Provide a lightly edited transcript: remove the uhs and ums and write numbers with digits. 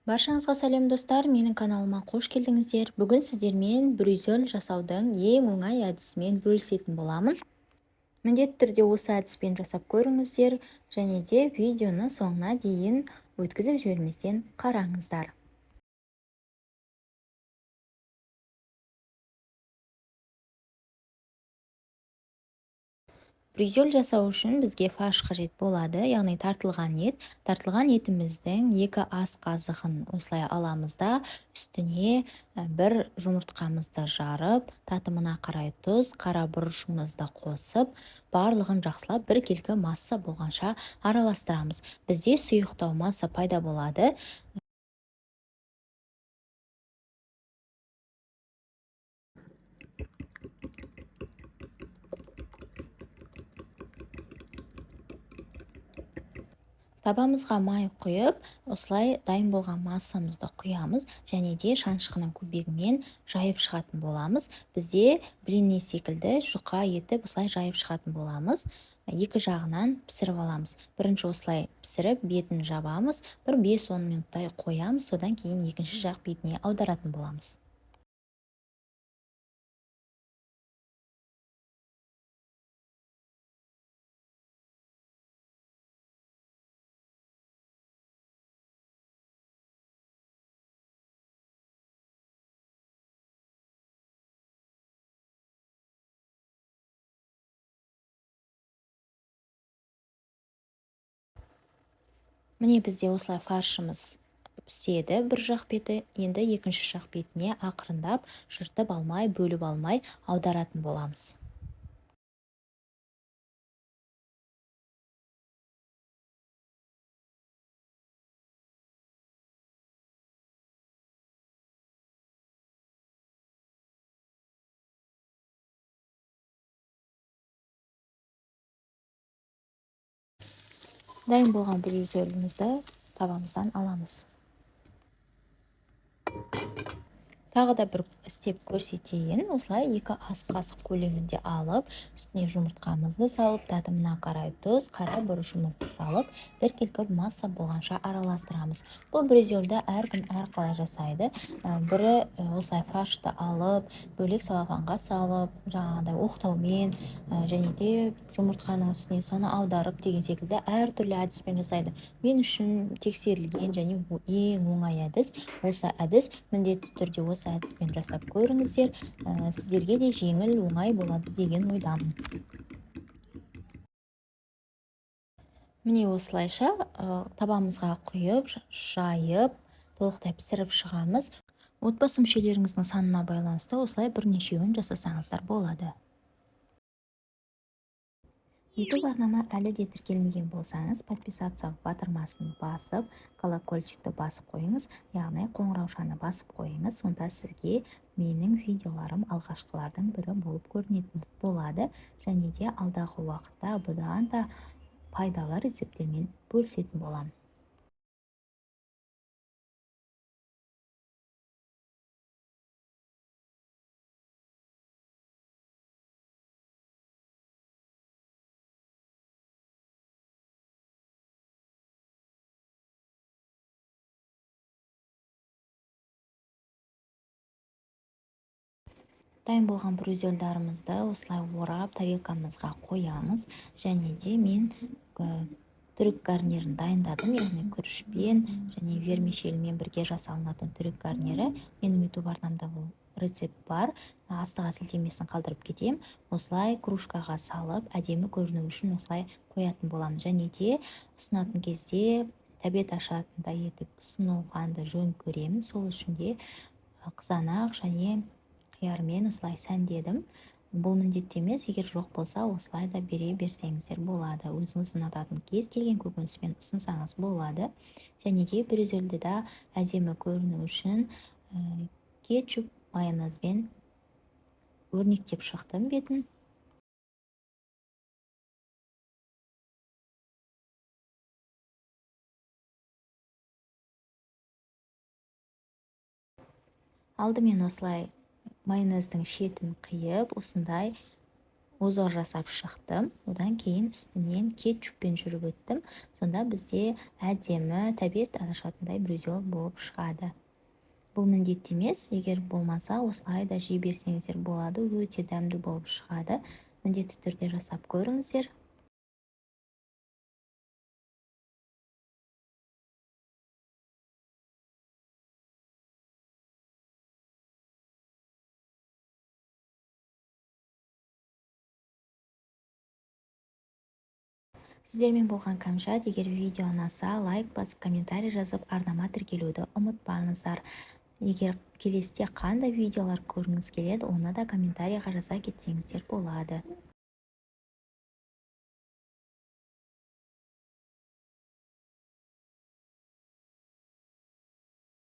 Баршаңызға сәлем, достар! Менің каналыма қош келдіңіздер! Бүгін сіздермен брюзель жасаудың ең оңай әдісімен бөлісетін боламын. Міндетті түрде осы әдіспен жасап көріңіздер және де видеоны соңына дейін өткізіп жіберместен қараңыздар. Брюзель жасау үшін бізге фарш қажет болады, яғни тартылған ет. Тартылған етіміздің 2 ас қазығын осылай аламыз да, үстіне бір жұмыртқамызды жарып, татымына қарай тұз, қара бұрышымызды қосып, барлығын жақсылап біркелкі масса болғанша араластырамыз. Бізде сұйықтау масса пайда болады. Табамызға май құйып, осылай дайын болған массамызды құямыз және де шанышқының көмегімен жайып шығатын боламыз. Бізде блины секілді жұқа етіп осылай жайып шығатын боламыз. Екі жағынан пісіріп аламыз. Бірінші осылай пісіріп, бетін жабамыз. Бір 5-10 минуттай қоямыз, содан кейін екінші жақ бетіне аударатын боламыз. Міне, бізде осылай фаршымыз піседі бір жақ беті. Енді екінші жақ бетіне ақырындап, жыртып алмай, бөліп алмай аударатын боламыз. Дайын болған брюзелімізді табамыздан аламыз. Тағы да бір істеп көрсетейін. Осылай 2 ас қасық көлемінде алып, үстіне жұмыртқамызды салып, татымына қарай тұз, қара бұрышымызды салып, біркелкі масса болғанша араластырамыз. Бұл брюзельді әркім әрқалай жасайды. Бірі осылай фаршты алып, бөлек салафанға салып, жаңағыдай оқтаумен, және де жұмыртқаның үстіне соны аударып деген секілді әртүрлі әдіспен жасайды. Мен үшін тексерілген және ең оңай әдіс осы әдіс. Міндетті түрде осы әдіспен жасап көріңіздер. Сіздерге де жеңіл, оңай болады деген ойдамын. Міне, осылайша табамызға құйып, жайып, толықтай пісіріп шығамыз. Отбасы мүшелеріңіздің санына байланысты осылай бірнешеуін жасасаңыздар болады. YouTube арнама әлі де тіркелмеген болсаңыз, подписаться батырмасын басып, колокольчикті басып қойыңыз, яғни қоңыраушаны басып қойыңыз. Сонда сізге менің видеоларым алғашқылардың бірі болып көрінетін болады және де алдағы уақытта бұдан да пайдалы рецепттермен бөлісетін боламын. Дайын болған брюзельдарымызды осылай орап, тарелкамызға қоямыз. Және де мен түрік гарнирін дайындадым, яғни күрішпен және вермишельмен бірге жасалынатын түрік гарнирі. Менің YouTube арнамда бұл рецепт бар, астыға сілтемесін қалдырып кетем. Осылай кружкаға салып, әдемі көріну үшін осылай қоятын боламын. Және де ұсынатын кезде тәбет ашатындай етіп ұсынуғанды жөн көремін. Сол үшін де қызанақ және қиярмен осылай сәндедім. Бұл міндетті емес, егер жоқ болса, осылай да бере берсеңіздер болады. Өзіңіз ұнататын кез келген көкөніспен ұсынсаңыз болады. Және де брюзельді да әдемі көріну үшін кетчуп, майонезбен өрнектеп шықтым бетін. Алдымен осылай майонездің шетін қиып, осындай Узор жасап шықтым. Одан кейін үстінен кетчуппен жүріп өттім. Сонда бізде әдемі, тәбет ашатындай брюзел болып шығады. Бұл міндетті емес, егер болмаса, осылай да жей берсеңіздер болады, өте дәмді болып шығады. Міндетті түрде жасап көріңіздер. Сіздермен болған Кәмшат. Егер видео ұнаса, лайк басып, комментарий жазып, арнама тіркелуді ұмытпаңыздар. Егер келесіде қандай видеолар көргіңіз келеді, оны да комментарийға жаза кетсеңіздер болады.